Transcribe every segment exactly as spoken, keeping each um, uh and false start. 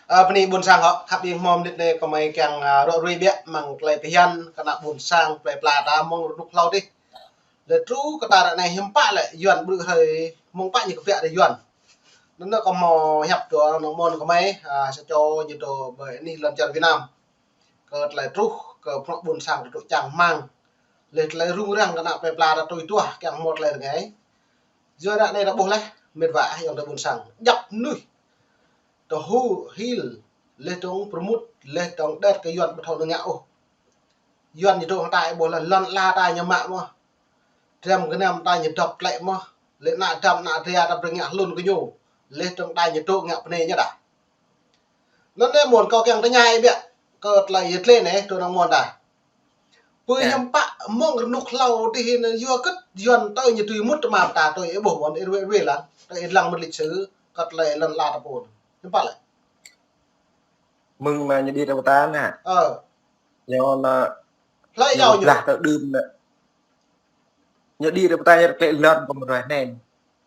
Ơ, bơni ƀôn sang hŏ, khăp ƀing hmâo mơnit anai kơmơi kiăng, ơ, ră ruai biă mơ̆ng tơlơi phiăn kơ ană ƀôn sang plơi pla ta mơ̆ng rơnŭk hlâo dih. Lĕ truh kơ ta ră anai hiư̆m pă lĕ Yuan ƀrư̆ hrơi mơ̆ng pă ñu kơbiă ră Yuan. Anŭn kơ hmâo hiăp tui anŭn mơ̆n kơmơi, ơ, sa čô ñu tui ƀơi anih lŏn čar Việt Nam. Kơ tơlơi truh kơ bruă ƀôn sang tơdruă čang rơmang. Lĕ tơlơi rŭng răng kơ ană plơi pla ta tui tuah kiăng hmâo tơlơi rơngai. Yua ră anai ta ƀuh laih, mĕt wa ayŏng adơi ƀôn sang. Djăp mơnuih. Tơ hŭ hil, lĕ tơ̆ng pơrmut, lĕ tơ̆ng đet kơ Yuan ƀu thâo nao ngă ôh. Yuan ñu dŏ hăng ta ƀuh laih lŏn ala ta ñu mă mơ̆n. Dram gơnam ta ñu dŏp tlĕ mơ̆n. Lĕ ană dăm ană dra ta brơi ngă hlŭn kơ ñu. Lĕ tơ̆ng ta ñu dŏ ngă bơnai ñu đah. Anŭn anai mơ̆n kâo kiăng tơña ih biă kơ tơlơi yơh tơlơi anai tui anŭn mơ̆n đah. Pơ hiư̆m pă mơ̆ng rơnŭk hlâo dih anai yua kơ Yuan tui ñu tui mŭt tơma ta tui ih ƀuh mơ̆n ih ruai ruai lah. Tui ih lăng mơ̆n lịch sử kơ tơlơi lŏn ala ta pô. Hiư̆m pă lĕ. Mơ̆ng anai ñu đĭ ta ƀu ta anai. Ơ. Ñu anai hlơi ñu iâu ñu blah tơ đưm anai. Ñu đĭ ta ƀu ta ñu tơlơi lŏn pơmơroi anai.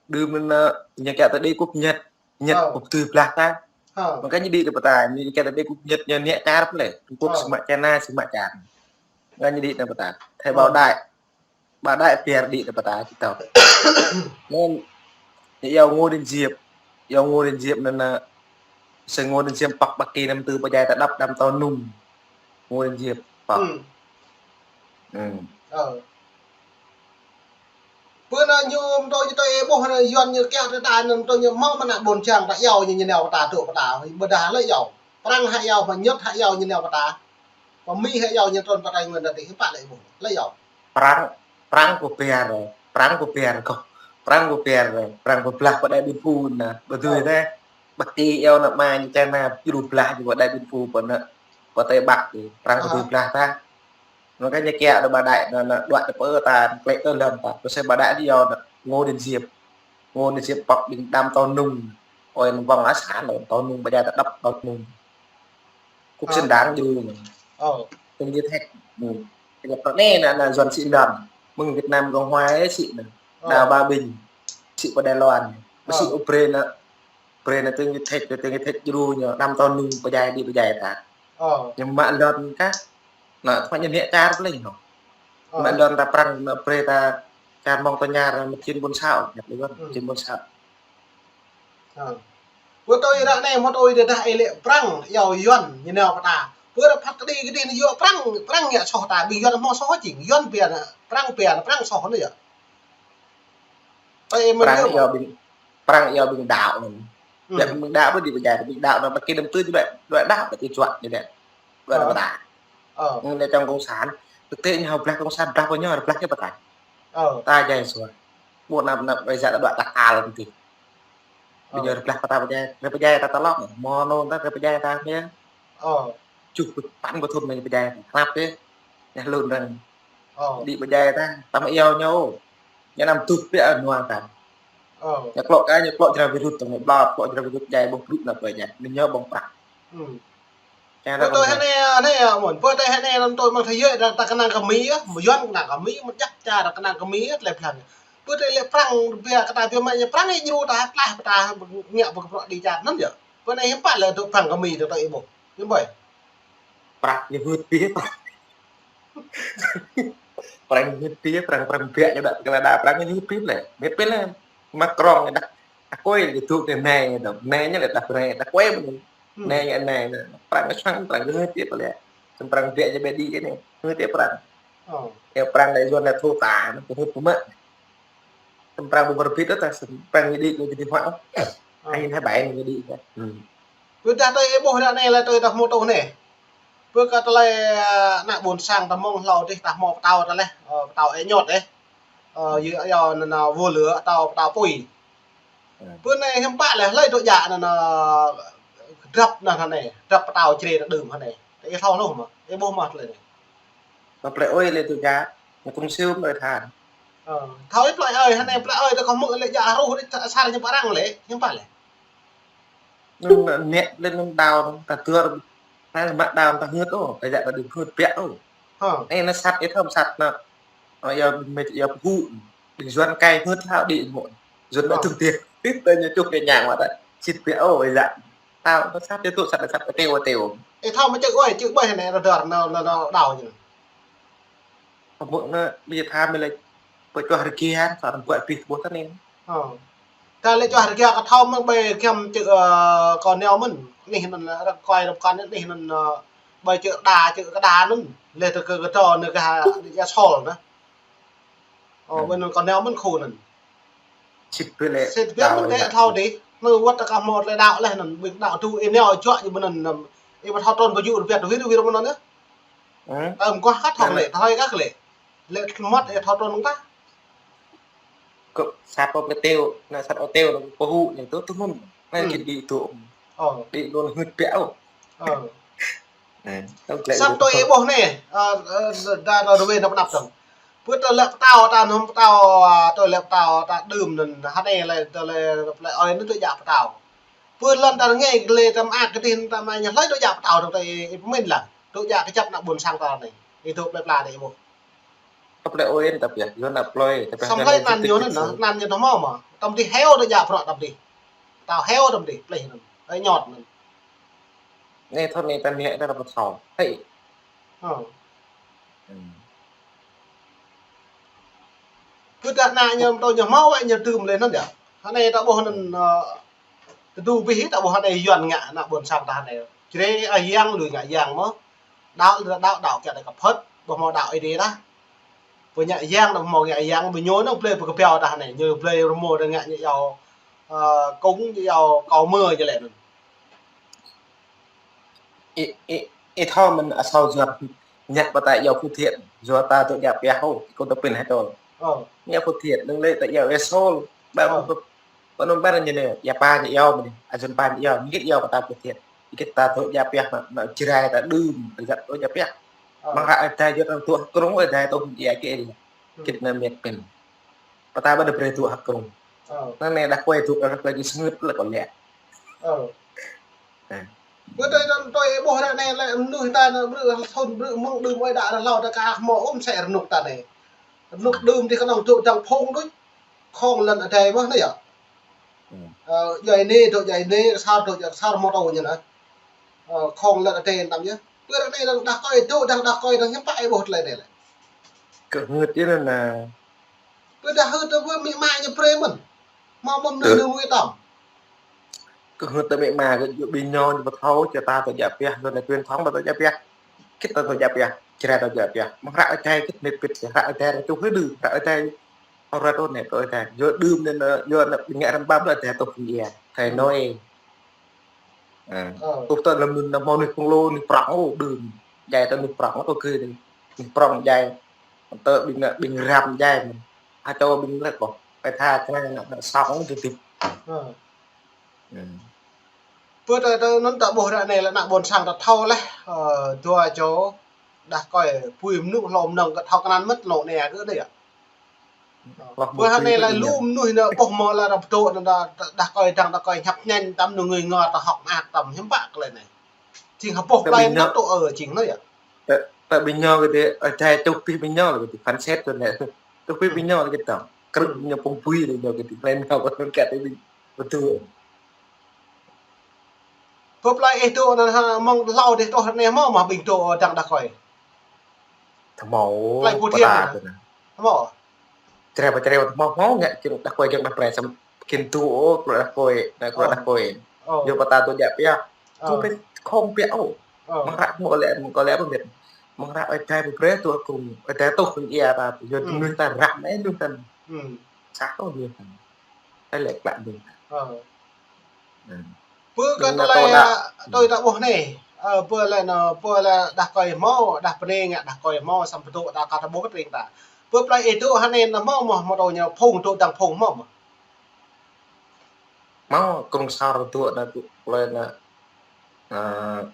Đưm anai ñu kiăng ta đĭ kŭp Nhật, Nhật kŭp tui blah ta. Mơ̆ng kơ ñu đĭ ta ƀu ta, ñu kiăng ta đĭ kŭp Nhật ñu nĕ čar plơi. Trung Quốc sĭ mă China, sĭ mă čar. Mơ̆ng kơ ñu đĭ ta ƀu ta. Thầy Bảo Đại. Bảo Đại pơhiăp đĭ ta ƀu ta či tŏ. Anŭn, ñu iâu Ngô Đình Diệm. Iâu Ngô Đình Diệm anŭn, ơ, sư Ngô Đình Diệm pŏk ƀă kơ năm tư pơdjai ta đăp đăm tơnung. Ngô Đình Diệm pŏk. Ơ. Pơ anai ñu mơ̆ng tơ ñu tui ih ƀuh anai Yuan ñu kiăng tơ ta anŭn tơ ñu mơ̆ng mơnă ƀôn sang ta iâu ñu ñu nao pơ ta tŭ pơ ta. Ƀôdah hlơi iâu. Prăng hă iâu, pơ Nhật hă iâu ñu nao pơ ta. Pơ Mi hă iâu ñu trŭn pơ Tây Nguyên ta dih, hiư̆m pă lĕ ih ƀuh. Hlơi iâu. Prăng, Prăng kơ pơhiăp, Prăng kơ pơhiăp kơ. Prăng kơ pơhiăp, Prăng pơblah pơ Điện Biên Phủ anai. Ƀu dưi tĕ. Ƀă kơ iâu ană mơnuih China, pơblah pơ Điện Biên Phủ pơ anai. Pơ Tây Bắc dih, Prăng kơ pơblah ta. Anŭn kơ ñu kiăng đĭ Bảo Đại anŭn, anŭn đuaĭ tơ pơ ta, klĕ tơ lŏn ta. Tơl sư Bảo Đại dih iâu anŭn Ngô Đình Diệm. Ngô Đình Diệm pŏk ƀing đăm tơnung. Ôi, anŭn wơ̆ng asar lŏn tơnung, pơdjai ta đăp tơnung. Kŭp sĭn đang djru anŭn. Tơ̆ng ñu thĕk. Tơl prăk anai anŭn, anŭn Yuan sĭ lŏn. Mơ̆ng Việt Nam Cộng Hòa ih sĭ anŭn. Đào Ba Bình. Sĭ pơ Đài Loan. Sĭ ôh brơi anŭn. Brơi anŭn tơ̆ng ñu thĕk, tơ̆ng ñu thĕk djru ñu, đăm tơnung pơdjai đĭ pơdjai ta. Ñu mă lŏn kah. Anŭn, tơpă ñu nĕ čar plơi ñu. Mă lŏn ta Prăng, anŭn brơi ta čar mơ̆ng tơña, anŭn mơ̆ čin ƀôn sang, ñu lĕ ƀôn, čin ƀôn sang. Pơ tui ră anai, mơ̆ tui tơdah ih lĕ Prăng, iâu Yuan, ñu nao pơ ta. Pơ ră phat kơđi kơđi anai yua Prăng, Prăng ngă soh ta, ƀing Yuan hmâo soh jing, Yuan pia anŭn, Prăng pia anŭn, Prăng soh anŭn yơh. Prăng iâu ƀing, Prăng iâu ƀing đaŏ anŭn. Ƀing đaŏ ƀu đĭ pơdjai, ƀing đaŏ anŭn, ƀă kơ năm tư djru, djru đaŏ, ƀă kơ juă ñu đaŏ. Ƀă đaŏ pơ ta. Anŭn lĕ čang cộng sản. Thực tế ñu hơblah cộng sản, blah pơ ñu, blah ñu pơ ta. Ta djai sua. Ƀu anăp anăp, ơi yă ta đuaĭ ta kal anŭn tih. Ƀing ñu blah pơ ta pơdjai, ră pơdjai ta tơlŏk, mơ̆ anŭn ta ră pơdjai ta mơ̆. Čuh păn pơthŭm anai pơdjai ta. Anăp tih. Ñu hlŭn arăng. Đĭ pơdjai ta, ta mơ̆ iâu ñu. Ñu anăm tŭ pia anŭn ta. Ñu klŏk kơ, ñu klŏk jrao virus tơ̆ng ñu ƀlŏr, klŏk jrao virus djai ƀơ̆ng brŭ anăp pơdjai. Anŭn ñu ƀơ̆ng prăk. Pơ tui hơnai, hơnai, ơ, mơ̆n. Pơ tui hơnai, anŭn tui mơ̆ng thâo yơh, ta kơnang kơ Mi yơh, mơ̆ Yuan kơnang kơ Mi, mơ̆ djăp čar kơnang kơ Mi yơh, tơlơi blah. Pơ tui lĕ Prăng, pia kơ ta pia mă ñu Prăng ih djru ta, tlaih pơ ta, ngă pơ kơ bruă đĭ čar anŭn yơh. Pơ anai hiư̆m pă lĕ tui Prăng kơ Mi tui tui ih ƀuh. Hiư̆m pă. Prăng ñu hưt pia Prăng. Prăng ñu hưt pia, Prăng, Prăng biă ñu đăp kơ lĕ đa Prăng ñu hưt pia lĕ. Mĕt pia lĕ. Macron ñu đăp. Akơi ñu tŭ kơ anai ñu đăp. Anai ñu lĕ đăp anai, đăp kơ ƀing ñu. Anai ñu anai, Prăng ñu sang, Prăng ñu hưt pia lĕ. Samơ̆ Prăng biă ñu ƀe đĭ kơ anai. Hưt pia Prăng. Ơ. Yua Prăng lĕ Yuan lĕ thâo ta, anŭn kơ hưt pơmă. Samơ̆ Prăng ƀu pơrơbit ta, samơ̆ Prăng ñu đĭ ñu jing hmua. Ai ñu hai bai ñu đĭ ta. Pơ tui ih ƀuh ră anai lĕ tui ta hmâo tŭ anai. Pơ kơ tơlơi, ơ, ană ƀôn sang ta mơ̆ng hlâo dih ta hmâo pơtao ta lĕ, ơ, pơtao ih ñot dih. Ơ, yua, yua anŭn, anŭn vô lửa pơtao, pơtao apui. Pơ anai hiư̆m pă lĕ hlơi tŭ djă anŭn, anŭn, drăp anŭn hơnai, drăp pơtao čre ta đưm hơnai. Ih thâo hluh mơ̆, ih ƀuh mơ̆ tơlơi anai. Pơ plơi ơi lĕ tŭ djă, ñu kông siu mơ̆ than. Ơ, thâo ih plơi ơi, hơnai plơi ơi ta kơ mơ̆ lĕ djă hruh đĭ ta asar ñu pơrăng lĕ, hiư̆m pă lĕ. Anŭn nĕ lĕ anŭn đaŏ anŭn ta tơr, anai mă đaŏ anŭn ta hưt ôh, ta djă ta đĭ hưt biă ôh. Anai anŭn sat ih thâo sat anŭn. Ơ, yua mĕt yua pơhŭ. Đĭ Yuan kai hưt hao đĭ mơ̆n. Yuan mă tŭ tiê. Hưt ta ñu čuh kơ ñang mă ta. Sĭt biă ôh, ih djă. Tao, tao sat, tao sat, tao sat, tao teo, teo. Ê, thâo mă čư̆ ơi, čư̆ ƀơi anai, rơdơr, nao, nao, nao đao ñu. Pơmŭk nao, ƀing ta mă lĕ, pơčuah rơgê, sat, buat abih, buat anai. Ơ. Ta lĕ čuah rơgê, kơ thâo mă ƀơi giăm čư̆, ơ, kơ neo mơ̆n. Anih anŭn, rơkơi, rơkơi, anih anŭn, ơ, ƀơi čư̆ đa, čư̆ kơ đa anŭn. Lĕ tơ kơ, kơ trô, nao kơ ha, ya sol nao. Ơ, ƀơi anŭn kơ neo mơ̆n khu anŭn. Sĭt biă lĕ. Sĭt biă mơ̆n lĕ thâo dih. Nao wơ̆t ta kơ hmâo tơlơi đaŏ leh anŭn, ƀing đaŏ tŭ ih neo juă ñu ƀơi anŭn, ih ƀu thâo trŭn ƀu yŭ rơbet wir wir mơ̆n anŭn yơh. Ơ, mơguah kăt thâo lĕ, thâo kăt lĕ. Lĕ mơ̆t ih thâo trŭn nŏng ta. Kơ sat pơ teo, nao sat ôteo, nao pơhŭ, nao tŭ tŭ mơ̆n. Nao kĭ đĭ tŭ. Ơ. Đĭ anŭn hưt biă ôh. Ơ. Ơ, tơlơi sat tui ih ƀuh anai, ơ, ơ, đa, đa, đa wê nao pơnăp dơ̆ng. Pơ tơlơi pơtao ta anŭn pơtao, ơ, tơlơi pơtao ta đưm anŭn, hơnai lĕ tơlơi, tơlơi ơi anŭn tui djă pơtao. Pơ lŏn ta ngă lĕ ta mă kơ tih ta mă ñu hlơi tui djă pơtao dơ̆ng ta ih, ih pơmĭn lah. Tui djă kơjăp ană ƀôn sang ta anai. Ih tŭ plơi pla dih ih ƀuh. Tơlơi ơi ta pioh, yua ană plơi, ta pioh. Samơ̆ hlơi anăn ñu anŭn, anăn ñu tơhmâo mơ̆. Tơm dih heo tui djă prăk tơm dih. Pơtao heo tơm dih, plơi anŭn. Ơi ñot anŭn. Anai thâo anai ta mă ta pơthâo. Hei. Ơ. Kơ ta ană ñu tơl ñu hmâo wă ñu tŭm lĕ anŭn yơh. Hơnai ta ƀuh anŭn, ơ, tơdu abih ta ƀuh hơnai Yuan ngă ană ƀôn sang ta hơnai. Čre, ơ, yang lui ngă yang mơ̆. Đaŏ, đaŏ, đaŏ kiăng đaŏ kơ phơ̆t, ƀu hmâo đaŏ Ơi Adai dah. Pơ ngă yang, ƀu hmâo ngă yang, ƀu ñu anŭn plơi pơ kơpiao ta hơnai. Ñu plơi rơmô ta ngă ñu yua, ơ, kông ñu yua kâo mơ ñu lĕ anŭn. Ih, ih, ih thâo mơ̆n asâo yua ngă pơtă yua Phú Thiện, yua ta tŭ djă pioh ôh, kơ tơpĭn hă tơl. Ơ. Ngă Phú Thiện, đơ̆ng lĕ ta yua Ê Sôl, ƀă ƀă ƀă anŭn ƀă ñu anai, yua pă ñu yua mơ̆n, a jun pă ñu yua, mơ̆ng ta Phú Thiện. Kơ ta tŭ djă pioh, mă, mă Jrai ta đưm, ta tŭ djă pioh. Ơ. Mơ̆ng ră ta yua ta tŭ krông, ta tŭ djă pioh. Kơ anŭn mĕt pĭn. Pơ ta ƀă đa brơi tŭ hă krông. Ơ. Anŭn anai đah kơi tŭ, đah kơi ñu sngưt lĕ kơ lĕ. Ơ. Ơ. Pơ tơlơi, tơlơi ih ƀuh ră anai lĕ mơnuih ta anŭn brơi thun brơi mơ̆ng đưm ơi đă rơlâo ta ka hmâo ôm sĕ rơnŭk ta anai. Rơnŭk đưm dih kơnơ̆ng tŭ dăng phung đôč. Khŏng lŏn adai mơ̆ anai yơh. Ơ, djai anai, tŭ djai anai, kơsar, tŭ djai kơsar, hmâo tơlơi ñu anai. Ơ, khŏng lŏn adai tăm yơh. Pơ ră anai dăng đah kơi tŭ, dăng đah kơi dăng hiư̆m pă ih ƀuh tơlơi anai lĕ. Kơ hưt yơh anŭn. Pơ đah hưt tơ pơ amĭ ama ñu brơi mơ̆n. Hmâo mơ̆n mơnuih nao ngui tăm. Kơ hưt tơ amĭ ama kơ yua ƀing ñu ñu pơthâo, čơ ta tŭ djă pioh, yua anai truyền thống ta tŭ djă pioh. Kơ ta tŭ djă pioh, Jrai tŭ djă pioh. Mơ̆ng ră Ơi Adai kơ mĕt pĭt, ră Ơi Adai ră čuh hơdư, ră Ơi Adai. Ơ, ră tŭ anai, tŭ Ơi Adai. Yua đưm anai, yua anai ƀing ngă răm ƀăm ră Ơi Adai tŭ phung ia. Thai noi. Ơ. Ơ. Ơ. Ơ, tơ lăm anŭn hmâo anai phung lô, anai prŏng, ơ, đưm. Djai tơ anai prŏng, ơ, kơ anai. Anai prŏng djai. Tơ ƀing, ƀing răm djai mơ̆n. Hă čô ƀing lĕ kơ. Pai tha kơ anai ană sŏng tơdip. Ơ. Ơ. Pơ tơ, tơ anŭn ta ƀuh ră anai lĕ ană ƀôn sang ta thâo leh, ơ, dua čô đah kơi apui mơnŭ hlô mơnơ̆ng kơ thâo kơ anăn mơ̆t lŏ anai kơ anai yơh. Pơ hơnai lĕ lu mơnuih anŭn ƀuh mơ̆ lĕ ră pơtô anŭn đah, đah kơi dăng đah kơi ñăp ñen tăm anŭn ngui ngor ta hŏk mơak tăm hiư̆m pă tơlơi anai. Jing hơpŏh plơi anŭn tŭ ơ jing anŭn yơh. Tơ, tơ ƀing ñu kơ tih, ơ, Ơi Adai tŭ pih ƀing ñu lĕ kơ tih phán xét tơlơi anai. Tŭ pih ƀing ñu lĕ kơ tăm. Krư̆ ñu pơ̆ng bui lĕ ñu kơ tih plơi anŭn kơ tih ƀing pơtô. Pơ plơi ih tŭ anŭn hă mơ̆ng hlâo dih tŏh anai hmâo mơ̆ ƀing tŭ dăng đah kơi. Hmâo. Plơi Phú Thiện hmâo. Čre pơ čre hmâo hmâo ngă kơ đah kơi kiăng đah pre sam kơ tŭ ôh, kơ đah kơi, đah kơi, đah kơi. Ơ. Yua pơ ta tŭ djă pioh. Ơ. Tŭ pioh khŏng pioh ôh. Ơ. Mơ̆ng ră hmâo lĕ, mơ̆ng kơ lĕ pơmĭn. Mơ̆ng ră Ơi Adai brơi tŭ akŏng, Ơi Adai tŭ kơ ia ta, yua mơnuih ta răm anai mơnuih ta. Sat ôh mơnuih ta. Ơ lĕ klă mơnuih ta. Ơ. Pơ kơ tơlơi, ơ, tui ta ƀuh anai, ơ, pơ lĕ anŭn, pơ lĕ đah kơi hmâo, đah pơnai ngă đah kơi hmâo, samơ̆ pơtô ta kơ ta ƀuh kơ tring ta. Pơ plơi ih tŭ hơnai anŭn hmâo mơ̆, hmâo tơlơi ñu phung tŭ dăng phung hmâo mơ̆. Hmâo, krŭng sar tŭ anŭn tŭ plơi anŭn, ơ,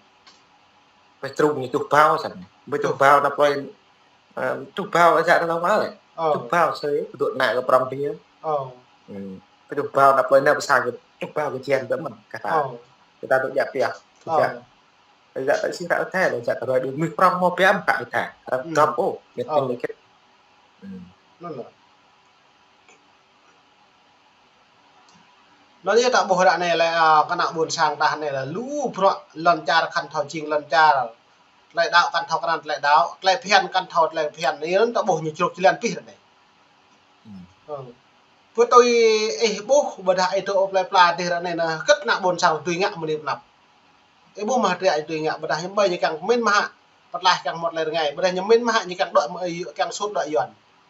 pơ trŭng ñu čuh bao săn. Pơ čuh bao anŭn plơi, ơ, čuh bao ơ jak tơlơi hmâo lĕ. Ơ. Čuh bao sơi, pơtô ană kơ prŏng dih. Ơ. Pơ čuh bao anŭn plơi anŭn pơsang kơ čuh bao kơ čiăng tơ mơ̆n kơ ta. Ơ. Kơ ta tŭ djă pioh. Ơ. Ơ, jak tơ si ră Ơi Adai lĕ, jak tơ rơi đưm mơnuih prŏng hmâo biă mă ră Ơi Adai. Ră dŏp ôh, mĕt pĭn lĕ kơ. Anŭn lĕ. Anŭn yơh ta ƀuh ră anai lĕ, a, kơ ană ƀôn sang ta anai lĕ lu bruă lŏn čar kăn thâo jing lŏn čar. Tơlơi đaŏ kăn thâo krăn tơlơi đaŏ, tơlơi phiăn kăn thâo tơlơi phiăn. Anŭn ta ƀuh ñu čruk jơlan pih ră anai. Hmm. Ơ. Pơ tui ih ƀuh, ƀôdah ih dŏ plơi pla dih ră anai nă, hơget ană ƀôn sang tui ngă mơ̆ng anai pơ anăp. Ih ƀuh mơ̆ hơget ih tui ngă, ƀôdah ñu ƀai ñu kiăng pơmĭn mơ̆ hă, pơtlaih kiăng hmâo tơlơi rơngai, ƀôdah ñu pơmĭn mă hă ñu kiăng dŏ mă, ih kiăng sut dŏ Yuan.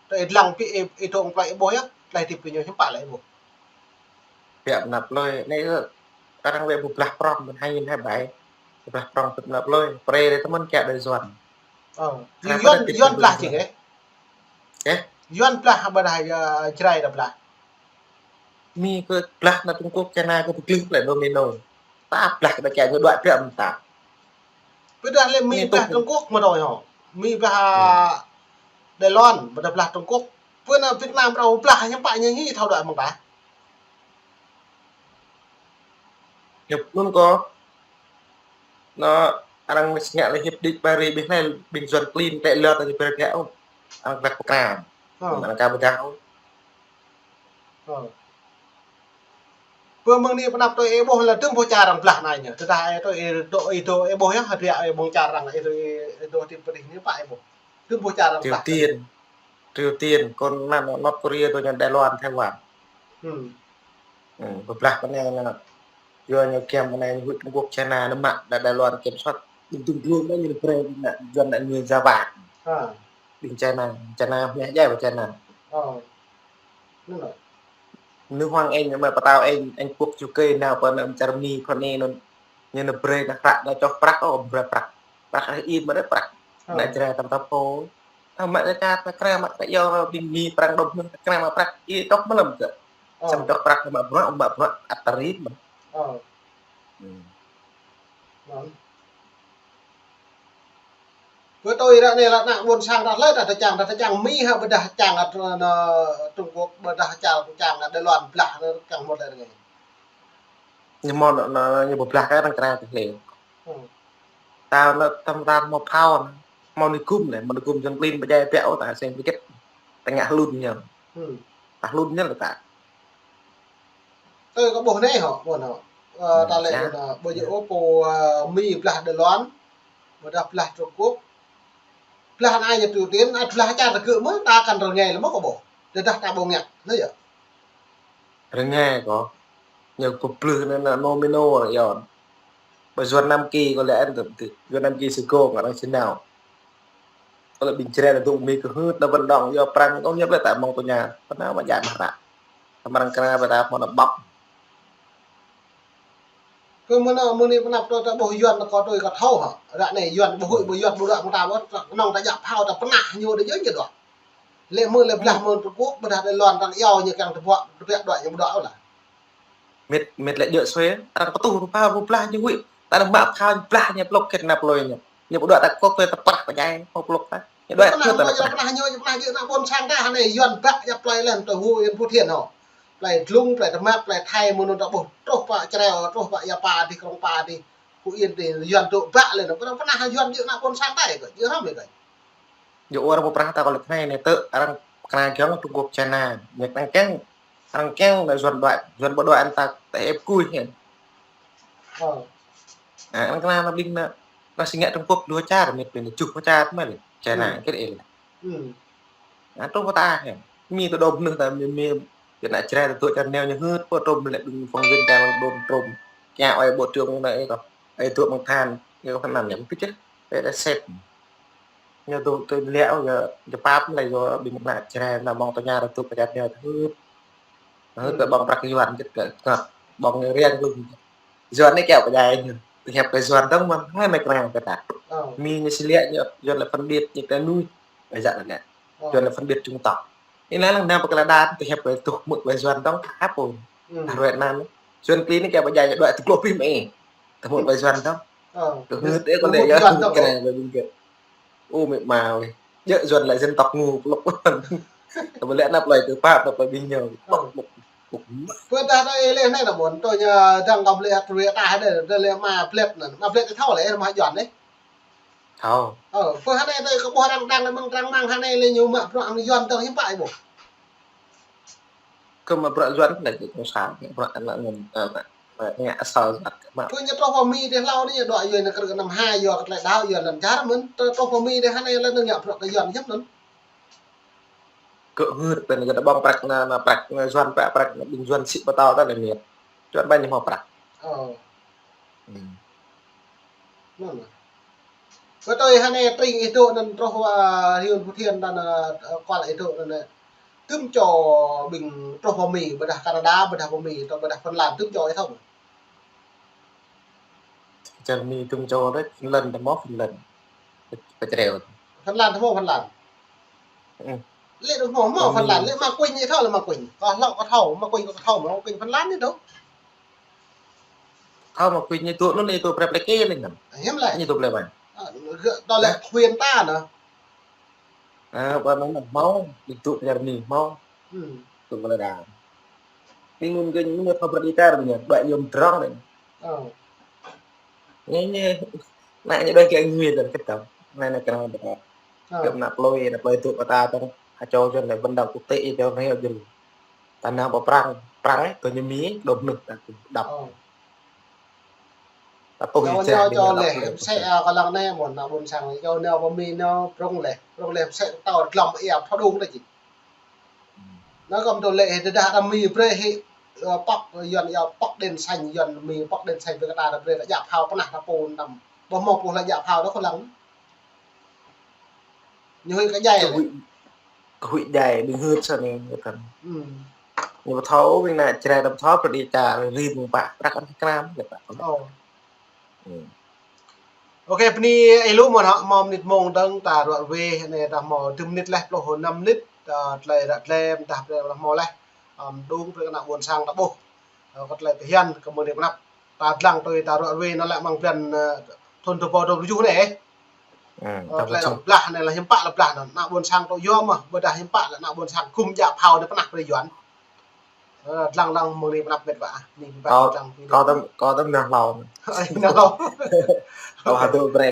Tơ ih lăng pĭ ih, ih dŏ plơi ih ƀuh yơh, tơlơi hơdip kơ ñu hiư̆m pă lĕ ih ƀuh. Biă mơnăp lơi, anai ơ, arăng wĕ ƀu blah prŏng, ƀu hai nghìn hai mươi bảy. Ƀu blah prŏng tŭ mơnăp lơi, pre rai tơmơ̆n kiă đơi Yuan. Ơ, Yuan, Yuan blah jing ih? Ơ? Yuan blah ƀôdah, ơ, Jrai dah blah? Mi kơ blah nă Trung Quốc, China kơ pơglih plơi domino. Ta blah kơ đa kiă ñu đuaĭ biă mơta. Ƀôdah lĕ Mi blah Trung Quốc mơ̆ đơi hŏ. Mi blah Đài Loan, ƀôdah blah Trung Quốc. Pơ anăp Việt Nam ră blah hiư̆m pă ñu hĭ thâo đuaĭ mơ̆ng ta. Hiệp ƀun kơ. Nă, arăng mơ̆ ngă lĕ hiệp định Paris ƀing anai, ƀing Yuan klin tĕ lơ ta ñu bơrơkă ôh. Arăng blah pơkra. Ơ. Arăng ka bơdah ôh. Ơ. Pơ mơ̆ng anai pơ anăp tui ih ƀuh lĕ tơm boh čar arăng blah anai ñu. Tơdah ih tui ih dŏ, ih dŏ ih ƀuh yơh, hơdră ih ƀuh čar arăng, ih dŏ, ih dŏ hơdip pơ dih anai pă ih ƀuh. Tơm boh čar arăng blah. Triều Tiên. Triều Tiên, kơ anăn North Korea, kơ anăn Đài Loan, Taiwan. Hmm. Hmm, pơblah kơ anai nă. Yua ñu kiăng kơ anai ñu huĭ Trung Quốc, China, nă mă, Đài, Đài Loan kiểm soát. Ƀing Trung Quốc anai ñu pre, nă, Yuan anai ñu Java. Ha. Ƀing China, China, ñu djai ƀơi China. Ơ. Anŭn nă. Nước Hoàng Anh, mă pơtao Anh, Anh quốc U K nao pơ anăp čar Mi, pơ anai anŭn. Ñu nă brơi nă hră nă čoh prăk, ôh, brơi prăk. Prăk ih mă đơi prăk. Ơ. Nă Jrai tam tam pô. Tơ mă kơ čar ta kra mă kơ yua ƀing Mi prang đôč mơ̆n ta kra mă prăk. Ih čoh mơlăm kơ. Ơ. Samơ̆ čoh prăk mă bruă, mă bruă ăt tơring mơ̆n. Ơ. Hmm. Vâng. Pơ tui ră anai lĕ ană ƀôn sang ta hlơi ta tơčang, ta tơčang Mi hă ƀôdah čang, ơ, Trung Quốc, ƀôdah čang, čang Đài Loan blah, kiăng hmâo tơlơi rơngai. Ñu hmâo nă, nă, ñu ƀu blah kơ arăng kra tơlơi. Hmm. Ta nă tơm ta hmâo phao nă, hmâo nigum lĕ, hmâo nigum Yuan klin pơdjai biă ôh ta seng pơkĕt. Ta ngă hlŭn ñu. Hmm. Ta hlŭn ñu lĕ ta. Tui kơ ƀuh anai hŏ, ƀuh anai hŏ. Ơ, hmm, ta lĕ ya. Ƀuh anai, ƀu djơ̆ ôh pô, ơ, Mi blah Đài Loan, ƀôdah blah Trung Quốc. Blah anai ñu Triều Tiên, anai blah čar tơgŭ mơ̆, ta kăn rơngai lĕ mơ̆ kơ ƀuh. Tơdah ta ƀu ngă, anŭn yơh. Rơngai kơ. Ñu pơblưh anai nă nomino anai yơh. Ƀơi Yuan Nam Kỳ kơ lĕ anŭn tơm ti. Yuan Nam Kỳ Sài Gòn arăng či nao. Kơ lĕ ƀing Jrai nă dŏ Mi kơ hưt nă vận động yua prang kơ ñu ƀlĕ ta mơ̆ng tơ ñu. Pơ anai mă djai mă hră. Tơm arăng kra ƀơi ta hmâo nă ƀăp. Kơ mơ̆ng anai, mơ̆ng anai pơ anăp tui ta ƀuh Yuan ta kơ tui kơ thâo hă. Ră anai Yuan ƀu huĭ ƀu Yuan ƀu đuaĭ mơ̆ng ta ƀu, ta kơnơ̆ng ta djă phao ta pơnah ñu đơi yơh ñu đuaĭ. Lĕ mơ̆ lĕ blah mơ̆ng Trung Quốc, ƀôdah Đài Loan arăng iâu ñu kiăng tơbiă, tơbiă đuaĭ ñu ƀu đuaĭ ôh lah. Mĕt, mĕt lĕ djơ̆ sui, arăng pơtuh rupa ƀu blah ñu huĭ. Ta arăng mă phao blah ñu plŏk kĕt nă plơi ñu. Ñu ƀu đuaĭ ta kŏk tui ta prăk pơdjai, hmâo plŏk ta. Ñu đuaĭ kơ ta prăk. Pơnah ñu, pơnah ñu ană ƀôn sang ta anai Yuan ƀă djă plơi lĕ tơ Hui Yên Phú Thiện hŏ. Plơi Dlung, plơi Tơmăt, plơi Thai, mơ̆ng anŭn ta ƀuh. Truh pơ Jrai, truh pơ Ia Pa dih, Krông Pa dih. Phú Yên dih, Yuan dŏ ƀă lĕ nă. Pơnah, pơnah Yuan djơ̆ ană ƀôn sang ta kơ, djơ̆ hrŏm kơ. Yua arăng ƀu prah ta kơ lĕ anai nă tơ, arăng kơnang kiăng Trung Quốc China. Ñu kơnang kiăng, arăng kiăng nă Yuan đuaĭ, Yuan ƀu đuaĭ ta, ta ĕp kui hĕn. Ơ. Anŭn, arăng kơnang nă ƀing nă, nă sing ngă Trung Quốc dua čar, mĕt ƀing nă juh čar mă lĕ. China, hmm, kĕt ih lĕ. Hmm. Anŭn truh pơ ta hĕn. Mi tơ đom nơh ta Mi, Mi, kơ nă Jrai ta dŏ čar neo ñu hưt, pơ trôm lĕ ƀing phóng viên ta đom trôm. Kiăng ơi bộ trưởng nă ih kơ, ơi dŏ mơ̆ng than, ih kơ phản ánh ñu pĭt čĕ. Ih ta sep. Ñu dŏ tui lĕ ôh, yua, yua pap lĕ yua ƀing nă Jrai nă mơ̆ng tơ ñu ta dŏ pơ čar neo hưt. Hưt kơ ƀơ̆ng prăk Yuan kĕt kơ, kơ ƀơ̆ng riang lu. Yuan anai kiăng pơdjai ñu. Tơhiăp kơ Yuan dơ̆ng mơ̆n, anai mĕt kơnang kơ ta. Ơ. Mi ñu či lĕ ñu, Yuan lĕ phân biệt ñu ta nuih. Ƀơi yă lĕ nă. Ơ. Yuan lĕ phân biệt chủng tộc. Anai lăng nao pơ Canada, tơhiăp kơ tuh mơ̆ ƀơi Yuan dơ̆ng, hăp ôh. Hmm. Hă Việt Nam. Yuan klin anai kiăng pơdjai ñu đuaĭ tơglŏh pih mơ̆. Tơmŭt ƀơi Yuan dơ̆ng. Ơ. Tơmŭt ƀơi Yuan dơ̆ng. Ơ, mĕt ma wĕ. Djơ̆ Yuan lĕ dân tộc ngu, plŏk. Tơmŭt lĕ anăp lơi tơ pap, anăp lơi ƀing ñu. Ơ. Plŏk, plŏk, plŏk. Pơ ta ta ih lĕ anai nă ƀôn, tơ ñu dăng kơ lĕ hăt rue ta hă đe, đe lĕ ma blet nă. Ma blet thâo lĕ, ma Yuan lĕ. Thâo. Ơ, pơ hă anai tơ kơ ƀuh arăng dăng lĕ mơ̆ng trang mạng hă anai lĕ ñu mă bruă Yuan dơ̆ng hiư̆m pă ih ƀuh. Kơ mă bruă Yuan lĕ kơ kông sa, bruă ană ngôn, ană, ană ngă asal Yuan kơ mă. Kơ ñu truh pơ Mi dih hlâo anai, dŏ yua anai kơ năm hai, yua kơ tơlơi đaŏ, yua anŭn čar mơ̆n, truh pơ Mi dih anai lĕ anŭn ngă bruă kơ Yuan hiăp anŭn. Kơ hưt, ƀing gơ̆ ta ƀơ̆ng prăk anŭn, anŭn prăk anŭn Yuan pă, prăk anŭn ƀing Yuan sĭ pơtao ta lĕ miêt. Yuan ƀañ ñu hmâo prăk. Ơ. Hmm. Anŭn. Kơ tui hơnai tring ih dŏ anŭn truh, a, Riôn Phú Thiện anŭn, a, kual ih dŏ anŭn, a, tŭm čô ƀing truh pơ Mi, ƀôdah Canada, ƀôdah pơ Mi, tơ ƀôdah Phần Lan, tŭm čô ih thâo. Čar Mi tŭm čô đôč, Phần Lan ta hmâo Phần Lan. Pơ-, pơčreo. Phần Lan ta hmâo Phần Lan. Hmm. Lĕ dŏ hmâo, hmâo Phần Lan, lĕ Ma Quynh ih thâo lĕ Ma Quynh. Kơ hlâo kơ thâo, Ma Quynh kơ thâo, Ma Quynh Phần Lan anai dŏ. Thâo Ma Quynh ñu dŏ anŭn, ñu dŏ prep lĕ kơ anai ngăn. Hiam lĕ. Ñu dŏ prep ƀañ. A, gơ̆ dŏ lĕ khuyên ta anŭn. A, ƀơi anŭn hmâo, ñu dŏ pơ čar Mi hmâo. Hmm. Dŏ pơ lĕ đa. Ñu ngôn kơ ñu thâo prep đi tar ñu, ƀơi yôm drong anai. Ơ. Ñu, ñu, ană ñu đuaĭ kơ ñu dan kơtăm. Anai anai kơ anai. Ơ. Kơ ană plơi, ană plơi dŏ pơ ta tơ̆ng. Ha čô čô anai ƀơ̆ng đaŏ quốc tế čô anai jơ̆. Ta nao pơ Prang, Prang, ơ, kơ ñu Mi, đŏm nŭk ta kơ đăp. Ơ. Ta tŭ čô, ih čô, čô lĕ, msĕ, a, kơ lăng anai mơ̆n, ană ƀôn sang, čô nao pơ Mi nao, prŏng lĕ, prŏng lĕ, msĕ tơl glŏm ia, phơ đung ta či. Anŭn kơ mơ̆n tơlơi hĭ, tơdah ta Mi brơi hĭ, ơ, pŏk, Yuan ia pŏk đèn xanh, Yuan Mi pŏk đèn xanh, brơi kơ ta, ta brơi ta djă phao pơnah ta pô năm. Ƀu hmâo pô lĕ djă phao dŏ kơ lăng. Ñu huĭ kơ djai. Kơ huĭ, kơ huĭ djai, ƀing hưt sa anai, kơ tăn. Hmm. Ñu ƀu thâo, ƀing ană Jrai ta ƀu thâo, prăk đi čar, ri ƀing pă, prăk ăn kram, kơ pă. Ơ. Hmm. Ôkê, bơni ih lu mơ̆n hŏ, hmâo mơnit mông dơ̆ng ta ruă ruê, anai ta hmâo dŭm mơnit laih, pluh năm mơnit, ta tơlơi ră tlem, ta hmâo laih, ăm, dŏng brơi kơ ană ƀôn sang ta ƀuh. Ơ, kơ tơlơi pơhiăp, kơ mơ̆ng anai pơ anăp. Ta dlăng tui ta ruă ruê anŭn lĕ mơ̆ng blan, ơ, thŭn dua rơbâo dua pluh tơjuh anai. Hmm, ơ, ta tơlơi ƀuh. Blah anai lĕ hiư̆m pă lĕ blah anŭn. Ană ƀôn sang tŭ yua mơ̆, ƀôdah hiư̆m pă lĕ ană ƀôn sang gum djă phao anai pơnah brơi Yuan. Ơ, dlăng dlăng mơ̆ng anai pơnăp met wa. Anai pơnăp kâo, dlăng video. Kâo tơm, kâo tơm nao hlâo. Ơ, nao hlâo. Kâo hơdôm brơi.